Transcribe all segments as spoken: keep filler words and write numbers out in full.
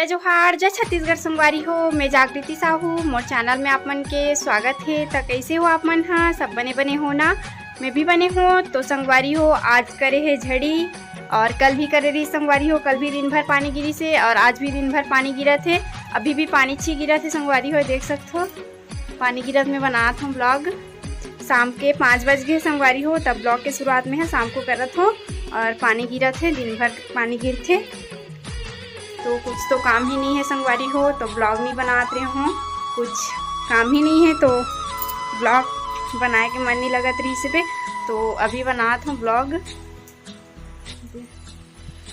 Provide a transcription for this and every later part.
जय जोहार, जय छत्तीसगढ़ संगवारी हो। मैं जागृति साहू, मोर चैनल में आप मन के स्वागत हे। त कइसे हो आप मन ह? सब बने बने हो ना? मैं भी बने हो। तो संगवारी हो, आज करे हे झड़ी और कल भी करे रही संगवारी हो। कल भी दिन भर पानी गिरिस हे और आज भी दिन भर पानी गिरत हे। अभी भी पानी छी गिरत हे संगवारी हो, देख सकत हो। पानी गिरत में बनात हूँ ब्लॉग। शाम के पाँच बज गए संगवारी हो, तब ब्लॉग के शुरुआत में है शाम को करत हो और पानी गिरत है, दिन भर पानी गिरथे। तो कुछ तो काम ही नहीं है संगवारी हो, तो ब्लॉग नहीं बनात रहे हूँ। कुछ काम ही नहीं है तो ब्लॉग बनाए के मन नहीं लगत रही से। तो अभी बनात हूँ ब्लॉग।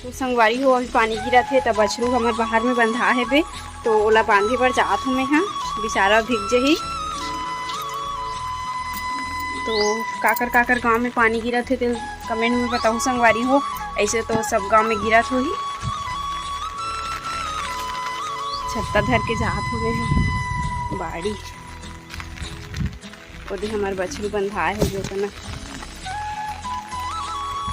तो संगवारी हो, अभी पानी गिरत हे, त बछरू हमर बाहर में बंधा हे बे, तो ओला बांधे बर जात हूँ मैं ह, बेचारा भीग जही। तो काकर काकर गांव में पानी गिरत हे, तेल कमेंट में बताहू संगवारी हो। ऐसे तो सब गांव में गिरत होही। छत्ता धर के जात हूँ मैं ह बाड़ी। ओदे हमर बछरू बंधाए हे जो तना।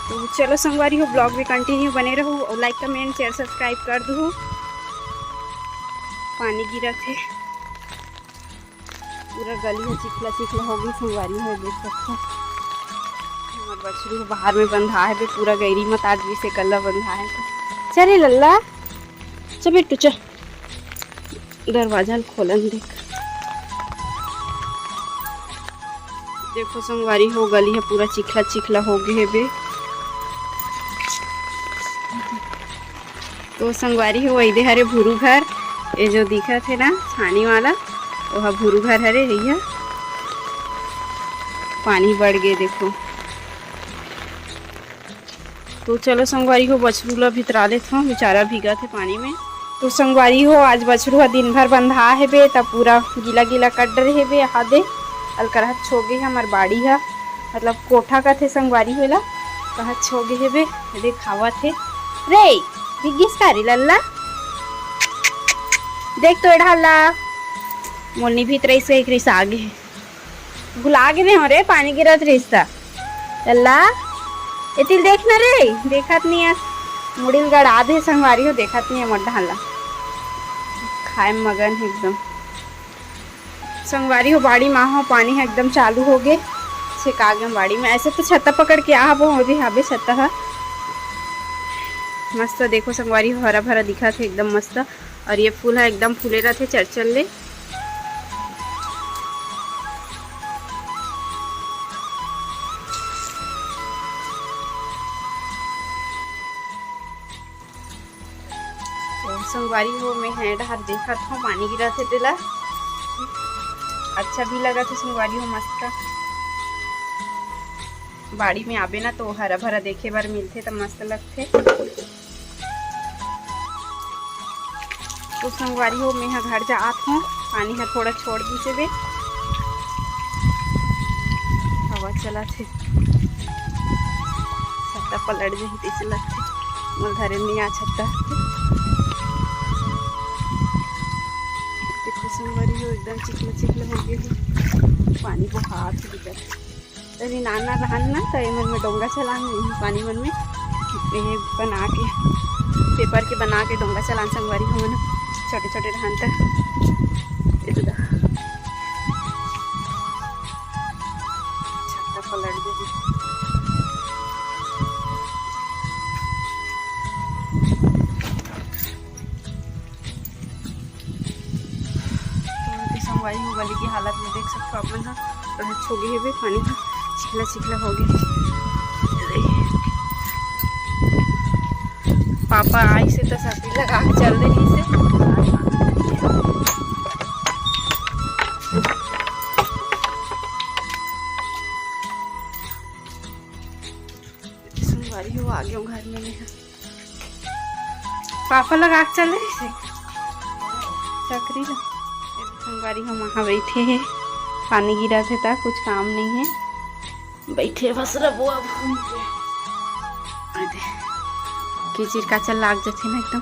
तो चलो संगवारी हो, ब्लॉग में कंटिन्यू बने रहू और लाइक, कमेंट, शेयर, सब्सक्राइब कर दू। पानी गिरत हे, पूरा गली ह चिखला चिखला हो गई संगवारी हो, देख सकते हो। हमर बछरू बाहर में बंधा हे बे, पूरा गैरी मतार जैसे कल्ला बंधा हे। चले लल्ला, चल बेटू चल। दरवाजा ल खोलन देख। देखो संगवारी हो, गली ह पूरा चिखला चिखला हो गे हे बे। तो संगवारी हो, एदे हरे भुरू घर, ये जो दिखत हे ना छानी वाला, ओहा भुरू घर हरे। भैया पानी बढ़ गे देखो। तो चलो संगवारी हो, बछरू ला भितरा लेत हूँ, बेचारा भीगत हे पानी में। तो संगवारी हो, आज बछरू ह दिन भर बंधा हे बे, त पूरा गीला गीला कर डरे हे बे। हादे अलकरहा छोगे हे हमर बाड़ी ह, मतलब कोठा कथे संगवारी हो एला, कहा छोगे हे बे। देखावत हे रे, भीगिस का रे लल्ला? देख तो एढ़ा ला, मोलनी भीतरइस एक रिस आगे हे। भुला गे हो रे, पानी गिरत रहिस त। लल्ला, एतिल देख न रे, देखत नहीं है। मुड़िल गड़ा दे संगवारी हो, देखत नहीं है मोर ढाला। खाए में मगन है एकदम। संगवारी हो, बाड़ी मा हो, पानी है एकदम चालू हो गे। छेका गे बाड़ी में। ऐसे तो छत्ता पकड़ के आ हबो, हो दे हाबे छत्ता ह। मस्त देखो संगवारी हो, हरा भरा दिखत है एकदम मस्त। और ये फूल ह एकदम फूले रथे चरचर ले। तो संगवारी हो, मैं है डहर देखत हूँ, पानी गिरत हे तेला। अच्छा भी लगत हे संगवारी हो, मस्त। बाड़ी में आबे ना तो हरा भरा देखे बर मिलथे त मस्त लगथे। तो संगवारी हो, मैं ह घर जात हूँ, पानी ह थोड़ा छोड़ दिस हे बे। हवा चलत हे, छत्ता पलट जाही तइसे लगथे। मोर धरे नइ आ छत्ता। देखो संगवारी हो, एकदम चिखला चिखला हो गे हे, पानी बोहात हे बिकट। अरे नाना रहन ना, त एमन में डोंगा चलान नहीं, पानी मन में ये बना के, पेपर के बना के डोंगा चलान संगवारी हो मन, छोटे छोटे रहन त। ये तो दा। छत्ता पलट गे। तो संगवारी हो, गली के हालत में देख सकथो आप मन ह, पूरा छोगे हेबे, पानी ह चिखला चिखला हो गे। पापा आइस हे त साइकिल लगा के चल दे रहिस हे। संगवारी हो, आ गेंव घर में मैं ह। पापा लगा के चले से चकरी ला। संगवारी हो, वहाँ बैठे हे, पानी गिरत हे त कुछ काम नहीं है, बैठे बस रबुआ घूम के। अरे, कीचिर काचर लाग जाथे ना एकदम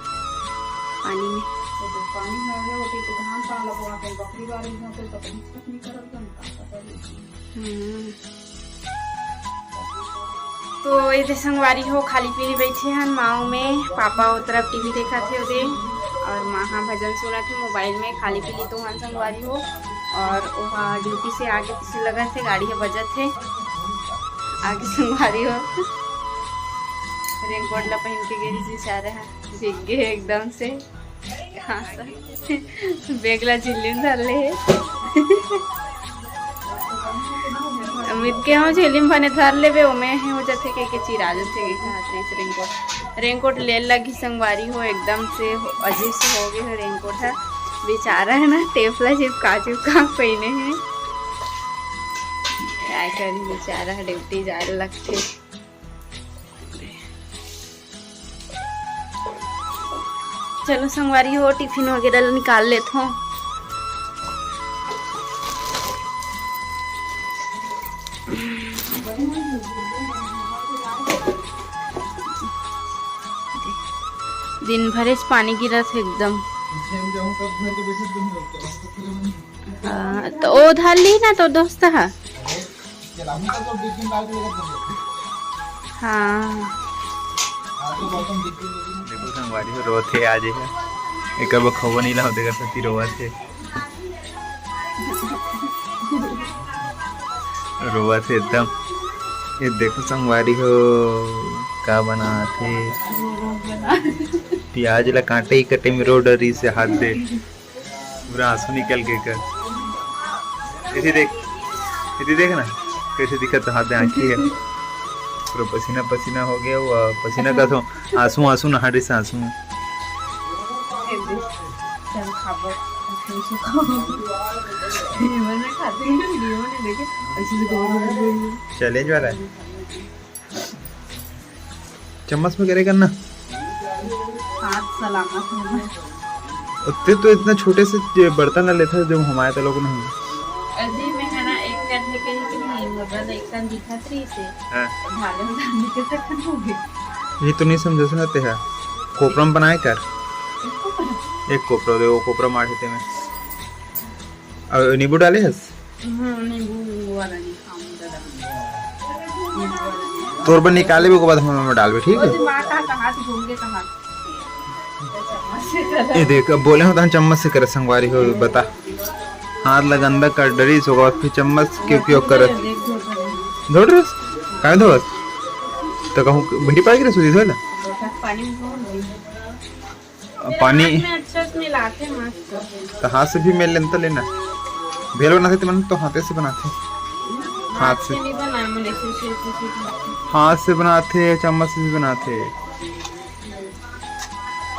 पानी में। पानी में आ गया, वो तो धान पान लगवा के बकरी बारी में तो तकलीफ नहीं करत बन का पता नहीं। हम्म। तो ये दे संगवारी हो, खाली पीली बैठे हन माऊ में, पापा ओ तरफ टीवी देखत हे ओदे। और माँ हा भजन सुनत हे मोबाइल में, खाली पीली तो हन संगवारी हो। और ओहा ड्यूटी से आके पीछे लगत हे, गाड़ी ह बजत हे, आगे संगवारी हो। रेनकोट ला पहन के गे रिहिस बेचारा ह, भीग गे एकदम से। हाँ सर, बैग ला झिल्ली में धर ले हे। अमित के हो झिल्ली में भने धर लेबे, ओमे हे हो जाथे के, के चिरा जाथे के कहा से रेनकोट। रेनकोट ले लगी संगवारी हो, एकदम से हो, अजीब से हो गए हे रेनकोट ह। बेचारा है ना, टेप ला चिपका चिपका पहिने हे। काय करी, बेचारा ह ड्यूटी जाए लगथे। चलो संगवारी हो, टिफिन वगैरह ला निकाल लेत हो। दिन भरे से पानी गिरत हे एकदम। हाँ, तो ओ धर ली ना तो दोस्त हा। हाँ। देखो संगवारी हो, रोवत हे आज, एकर बर खवा नहीं लाओ, देखो सती रोवत हे। रोवत हे एकदम। ये देखो संगवारी हो, का बनात हे। प्याज ला काटे ही कटे में रो डरी से हाथ दे। पूरा आंसू निकल के कर। इधर देख, इधर देख ना, कैसे दिखत हाथ दे आंखी है। पूरा पसीना पसीना हो गया वो, पसीना का तो आंसू, आंसू नहा रही से आंसू में। चैलेंज वाला है। चम्मच में करे करना। हाथ सलामत होना। ते तो इतना छोटे से जे बर्तन ला लेथा, जो हमारे तो लोग नहीं। अजी, मैं है ना, एक कर लेके ही कि नहीं, मोबाइल एक कर दिखा रही से। हाँ। भाले में डालने के तक हो गए। ये तो नहीं समझे सुना ते है। कोपरा में बनाए कर। एक कोपरा दे, वो कोपरा मार देते में। और नींबू डाले हस? हम्म, नींबू, नींबू वाला नहीं खाऊंगी दादा। नींबू वाला नहीं। तोर बर निकाले भी, ओकर बाद हम ओमे डालबे, ठीक है? वो दिमाग का कहाँ से घूम के कहाँ? ये देख, अब बोले हो तो हम चम्मच से करे संगवारी हो, बता। हाथ ला गंदा कर डरी, ओकर बाद फिर चम्मच क्यों, क्यों करत? देख, धो तो नहीं। धो डरस? काहे धोस? तो कहूँ भिंडी पाई गिरे सुधी धोए ला? पानी में धो लो। पानी हाथ में अच्छा से मिलाथे मस्त। तो हाथ से भी मिल लेन तो लेना। भेल बनाथे तो मन तो हाथे से बनाथे। हाथ से। नहीं बनाए मन ऐसे, ऐसे, ऐसे, ऐसे। हाथ से बनाथे, चम्मच से भी बनाथे।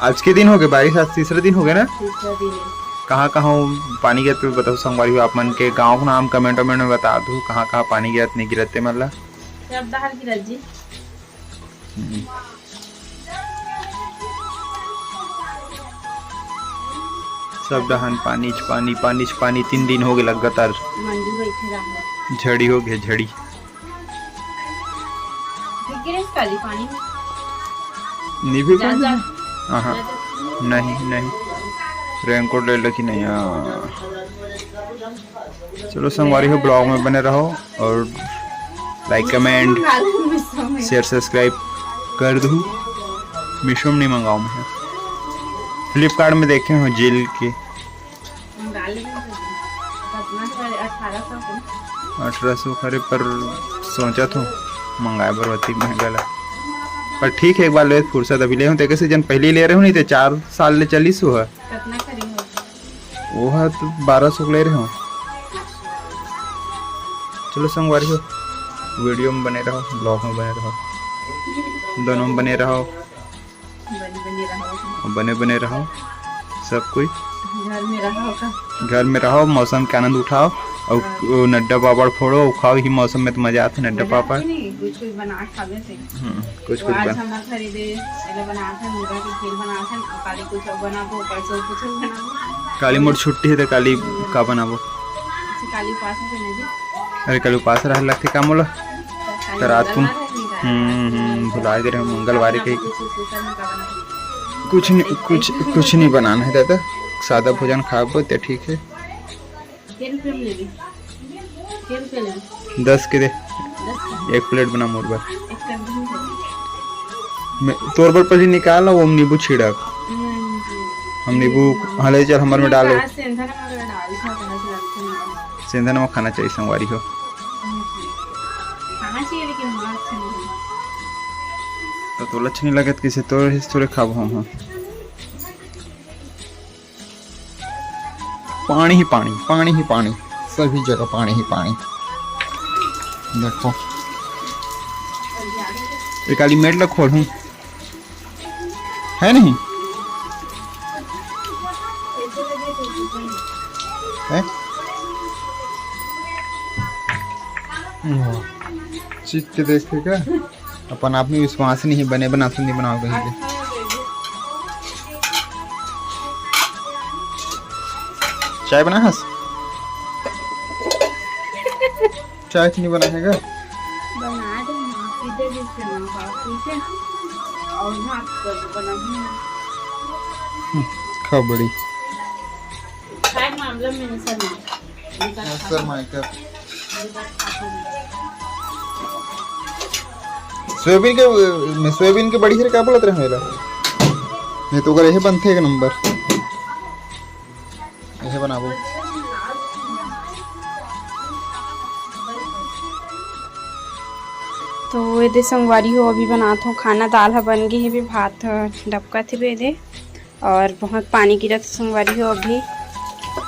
आज के दिन हो गए बारिश, आज तीसरा दिन हो गया ना? तीसरा दिन है। कहाँ कहाँ पानी गिरत हे बताओ संगवारी हो, आप मन के गाँव के नाम comment वमेंट में बता दो, कहाँ कहाँ पानी गिरत नहीं गिरत हे मन ला। सब डहर गिरत जी। हम्म। सब डहन पानी च पानी, पानी च पानी, तीन दिन हो गए लगातार। मंजू बैठे रहा। झड़ी हो गया, झड़ी। गिरे काली पानी में। नहीं भी जा, पानी जा। में? हाँ, हाँ। जा, जा। नहीं, नहीं। रेनकोट ले लो कि नहीं? हाँ। चलो संगवारी हो, vlog में बने रहो और like, comment, share, subscribe कर दू। मीशो में नहीं मंगाऊँ मैं, फ्लिपकार्ट में देखे हो जेल के। अठारह सौ करे पर सोचा थो मंगाए बर अतिक महंगा ला, पर ठीक है, एक बार ले फुर्सत अभी ले हूँ, तेकर सीजन पहले ही ले रहे हो, नहीं तो चार साल ले चलिस हो। कितना खरीद हो? वो है तो बारह सौ ले रहे हो। चलो संगवारी हो, वीडियो में बने रहो, vlog में बने रहो, दोनों में बने रहो, बने बने रहो। बने बने रहो सब कोई। घर में रहो का? घर में रहो, मौसम के आनंद उठाओ और हाँ। वो नड्डा पापड़ फोड़ो, वो खाओ, ही मौसम में तो मजा आते नड्डा मजा पापड़। आते नहीं, कुछ कुछ बना खावे से। हम्म, कुछ तो कुछ आज बन- हम खरीदे, पहले बनाते हैं मुर्गा के खीर बनाते हैं, और काली कुछ और बनाबो, परसों कुछ और बनाबो। काली मोर छुट्टी है तो काली का बनाबो? अच्छा, काली उपास है ना जी? अरे काली उपास रह लगते का मोला? तो काली तो रात को मंगलवार है, नहीं हम्म, हम्म, भुला गए रहे, मंगलवार के। कुछ कुछ नहीं, कुछ, कुछ नहीं बनाना है दादा, सादा भोजन खाबो तो ठीक है। के रुपये में लेबे? के रुपये लेबे? दस के दे। दस का? एक प्लेट बना मोर बर। एक कर दूँ। मैं तोर बर पहले निकाल, वो नींबू छिड़क। नहीं, नहीं, नहीं। हम नींबू, हाँ, ले चल, हमर में डालो। सेंधा नमक डाल, अच्छा लगथे। सेंधा नमक खाना चाहिए संगवारी हो। खाना चाहिए, लेकिन बड़ा अच्छा नहीं। तो तोला अच्छा नहीं लगे तो किसे तोरे, तोरे खाबो हम। पानी ही पानी, पानी ही पानी, सभी जगह पानी ही पानी। देखो, एक आली मेड़ ला खोलहूँ, है नहीं? है? चीख के देखेगा। अपन आप में विश्वास नहीं है, बने बनाथन नहीं बनाओ कहीं के। चाय बना हस? चाय तो नहीं बना है का? बना दे ना, पी दे जिससे ना बाप पीछे। और भात कर दो, बना ही ना। हम्म, खा बड़ी। खाए मामला में नहीं शर्मा। नहीं शर्मा है क्या? सोयाबीन के, मैं सोयाबीन के बड़ी हर का बोलत रहे मेरा? नहीं तो ओकर यही बनथे एक नंबर। यही बनाबो। तो ये दे संगवारी हो, अभी बनात हो खाना, दाल ह बन गे हे, अभी भात ह डबकत हे बे दे। और बहुत पानी गिरत संगवारी हो अभी।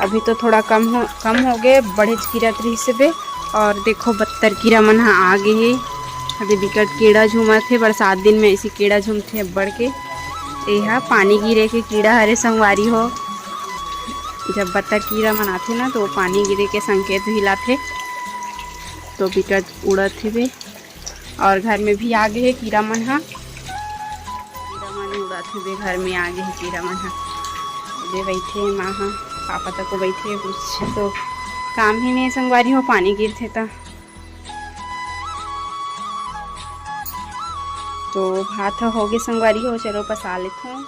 अभी तो थोड़ा कम हो, कम हो गए, बड़े गिरत रहिस बे। और देखो बत्तर कीरा मन ह आ गे हे। अभी बिकट कीड़ा झूमत हे, बरसात दिन में ऐसी कीड़ा झूमथे अब्बड़ के। एहा पानी गिरे के कीड़ा हरे संगवारी हो। जब बत्तर कीरा मन आथे ना, तो पानी गिरे के संकेत भी लाथे, तो बिकट उड़त हे बे। और घर में भी आ गे हे कीरा मन ह। कीरा मन उड़त हे बे, घर में आ गे हे कीरा मन ह। दे बइठे हे माँ ह, पापा तको बइठे हे, कुछ तो काम ही नहीं संगवारी हो, पानी गिरथे त। तो भात ह होगे संगवारी हो, चलो पसा लेथों।